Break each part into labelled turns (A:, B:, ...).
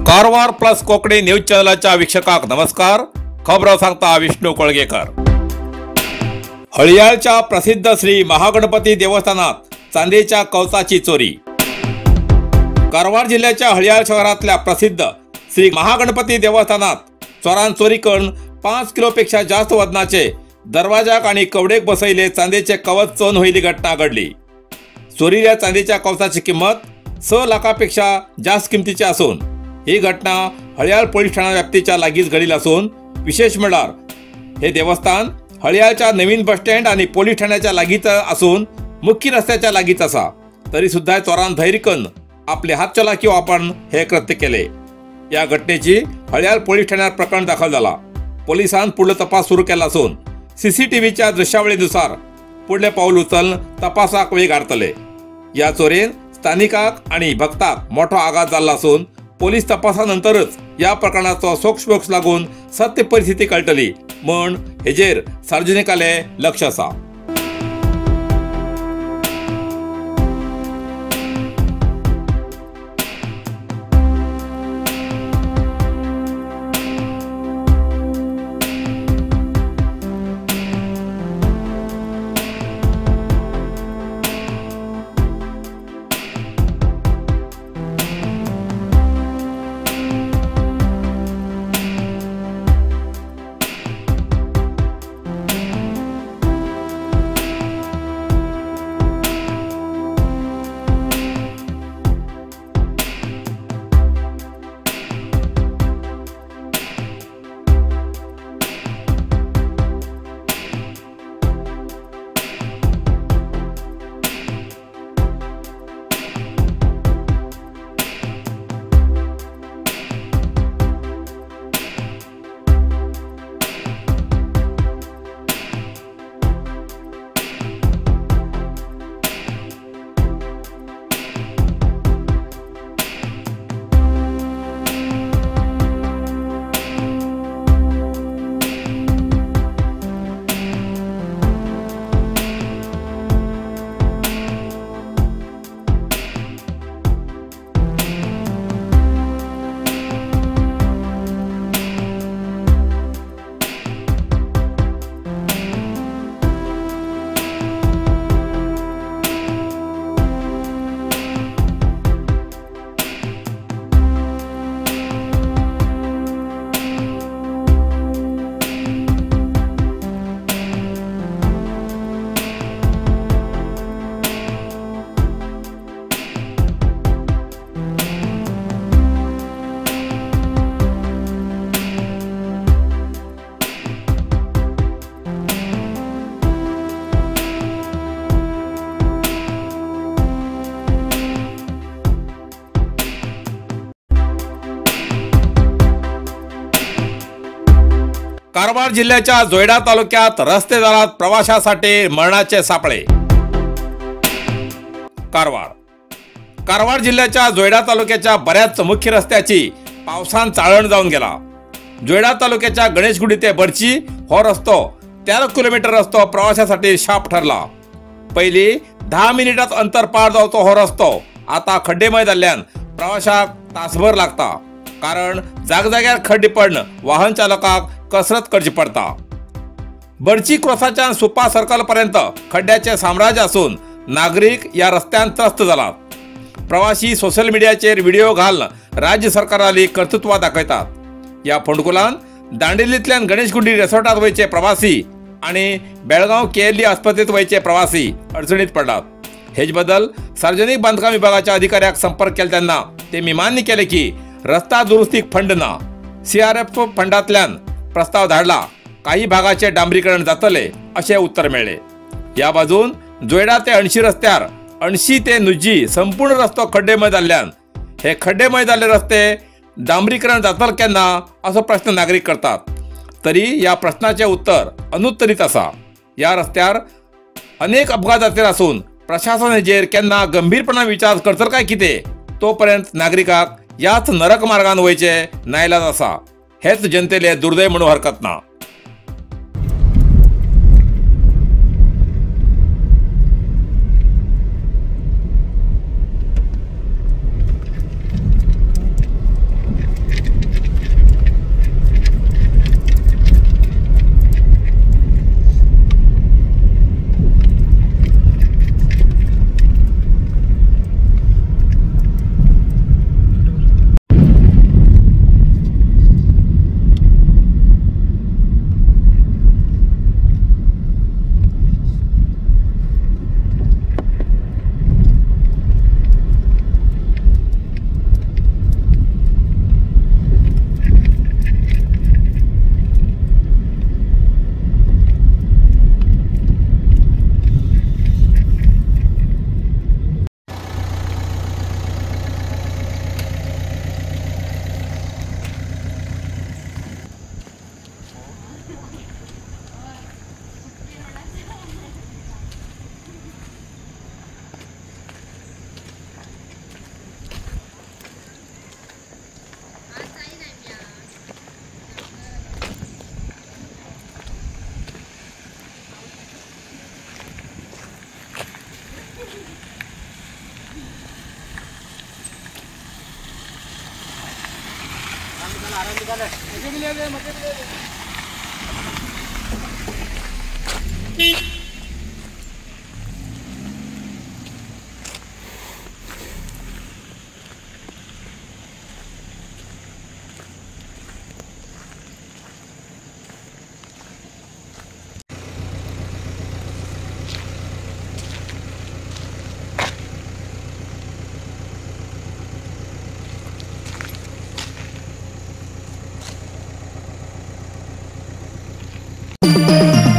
A: Karwar plus Konkani news चॅनलाच्या वीक्षकांक नमस्कार. खबरो सांगता विष्णू कोळगेकर. हळयाळच्या प्रसिद्ध श्री महागणपती देवस्थानात चांदीच्या कवचाची चोरी. कारवार जिल्ह्याच्या हळयाळ शहरातल्या प्रसिद्ध श्री महागणपती देवस्थानात चोरान चोरी करून 5 किलोपेक्षा जास्त वजनाचे दरवाजाक आणि कवडेक बसयले चांदीचे कवच चोन होईली घटना घडली. चोरील्या चांदीच्या कवचाची किंमत 6 लाखापेक्षा जास्त किमतीची असून ही घटना हळयाळ पोलीस ठाणा व्याप्तीच्या लागीच घडील असून विशेष म्हळ्यार हे देवस्थान हळयाळच्या नवीन बस स्टँड आणि पोलीस ठाण्याच्या लागीच असून मुख्य रस्त्याच्या लागीच असा तरी सुद्धा चोरान धैर्य करून आपले हातचलाखी वापरून हे कृत्य केले. या घटनेची हळयाळ पोलीस ठाण्यात प्रकरण दाखल झाला. पोलिसांनी पुढला तपास सुरू केला असून सीसीटीव्हीच्या दृश्यावळीनुसार पुढले पाऊल उचलून तपासाक वेग हाडतले. या चोरीन स्थानिकाक आणि भक्ताक मोठो आघात जाल्लो असून पोलीस तपासानंतरच या प्रकरणाचो सोक्षमोक्ष लागून सत्य परिस्थिती कळटली म्हण हेजेर सार्वजनिकाले लक्ष आसा. कारवार जिल्ह्याच्या जोयडा तालुक्यात रस्तेदारात प्रवाशासाठी मरणाचे सापळे. कारवार कारवार जिल्ह्याच्या जोयडा तालुक्याच्या बऱ्याच मुख्य रस्त्याची पावसान चाळण जाऊन गेला. जोयडा तालुक्याच्या गणेशगुडी ते बर्ची हो रस्तो 13 किलोमीटर रस्तो प्रवाशासाठी शाप ठरला. पहिली 10 मिनिटात अंतर पार जावचो हो रस्तो आता खड्डेमय जाल्ल्यान प्रवाशाक तासभर लागता, कारण जागजाग्यार खड्डे पडून वाहन चालकाक कसरत करची पडता. बर्ची क्रॉसाच्यान सुपा सर्कल पर्यंत खड्ड्याचे साम्राज्य असून नागरीक या रस्त्यान त्रस्त जालात. प्रवासी सोशल मिडियाचेर व्हिडिओ घालून राज्य सरकाराली कर्तृत्व दाखयतात. या फोंडकुलान दांडेलींतल्यान गणेशगुडी रिसॉर्टात वयचे प्रवासी आणि बेळगांव केएलई आस्पत्रेत वयचे प्रवासी अडचणीत पडलात. हेच बदल सार्वजनिक बांधकाम विभागाच्या अधिकाऱ्याक संपर्क केला तेन्ना ते मान्य केले की रस्ता दुरुस्तीक फंड ना, सीआरएफ फंडांतल्यान प्रस्ताव धाडला, काही भागाचे डांबरीकरण जातले अशें उत्तर मेळ्ळें. ह्या बाजून जोयडा ते अणशी रस्त्यार अणशी ते नुजी संपूर्ण रस्तो खड्डेमय जाल्ल्यान हे खड्डेमय जाल्ले रस्ते डांबरीकरण जातले केन्ना असो प्रश्न नागरीक करतात. तरी ह्या प्रश्नाचें उत्तर अनुत्तरीत आसा. ह्या रस्त्यार अनेक अपघात जातले आसून प्रशासन हेजेर केन्ना गंभीरपणान विचार करतले काय कितें तोपर्यंत नागरिकाक ह्याच नरक मार्गान वयचें नायलाज आसा. हेच जनतेले दुर्दैव म्हणून हरकत ना.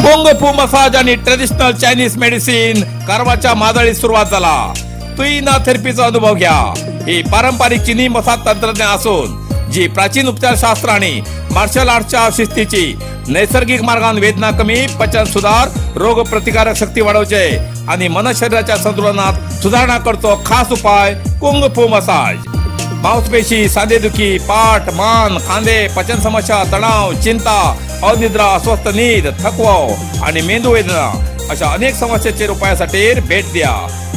A: कुंग फू मसाज आणि ट्रेडिशनल चायनीज मेडिसिन कारवारच्या माजळीत सुरुवात झाला. तुईना थेरपीचा अनुभव घ्या. ही पारंपरिक चिनी मसाज तंत्रज्ञान असून जी प्राचीन उपचारशास्त्र आणि मार्शल आर्टच्या शिस्तीची नैसर्गिक मार्गान वेदना कमी, पचन सुधार, रोग प्रतिकारक शक्ती वाढवचे आणि मन शरीराच्या संतुलनात सुधारणा करतो खास उपाय कुंग फू मसाज. मांसपेशी, सांधेदुखी, पाठ, मान, खांदे, पचन समस्या, तणाव, चिंता, अनिद्रा, अस्वस्थ नीद, थकवा आणि मेंदू वेदना अशा अनेक समस्यांचे उपायासाठी भेट द्या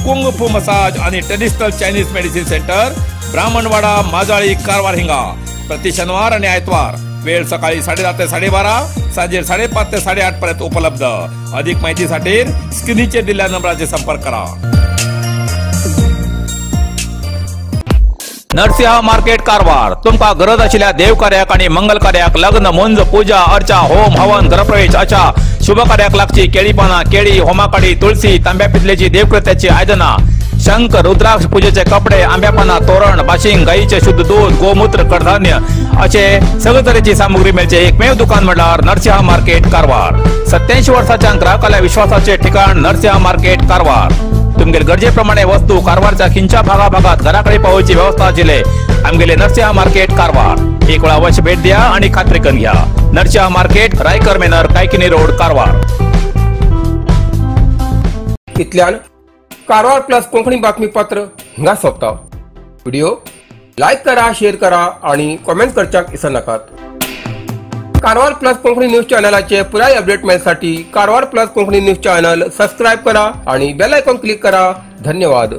A: कुंग फू मसाज आणि traditional Chinese medicine centre, Brahmanwada, Majali, Karwar हिंगा. प्रति शनिवार आणि आयतवार वेळ सकाळी 10:30 ते 12:30, सांजे 5:30 ते 8:30 पर्यंत उपलब्ध. अधिक माहितीसाठी स्क्रीनचे दिलेल्या नंबराचे संपर्क करा. नरसिंहा मार्केट कारवार. तुमका गरज आशिल्ल्या देवकार्याक आणि मंगल कार्याक, लग्न, मुंज, पूजा अर्चा, होम हवन, गृहप्रवेश अशा शुभ कार्याक लागची केळी पाना, केळी, होमाकाडी, तुळसी, तांब्या पितलेची देवकृत्याची आयदना, शंख, रुद्राक्ष, पूजेचे कपडे, आंब्यापाना, तोरण, बाशिंग, गाईचे शुद्ध दूध, गोमूत्र, कडधान्य असे सगळे तरेची सामुग्री मेळचे एकमेव दुकान म्हटल्यार नरसिंहा मार्केट कारवार. 87 वर्षाच्या ग्राहकाला विश्वासाचे ठिकाण नरसिंहा मार्केट कारवार. तुमगेल गरजेप्रमाणे वस्तू कारवारच्या खिंच्या भागाभागात घराकडे पावोवची व्यवस्था आशिल्ले आमगेले नरसिंहा मार्केट कारवार. एक वेळा अवश्य भेट द्या आणि खात्री करून घ्या. Narasimha market, Raikar manor, Kaikini road, Karwar.
B: इतल्यान कारवार प्लस कोंकणी बातमीपत्र हिंगा सोंपता. व्हिडिओ लायक करा, शेअर करा आणि कॉमेंट करच्याक विसरनाकात. कारवार प्लस कोंकणी न्यूज चॅनलाचे पुराय update मेळसाठी Karwar plus Konkani news channel subscribe करा आणि बेल आयकॉन क्लिक करा. धन्यवाद.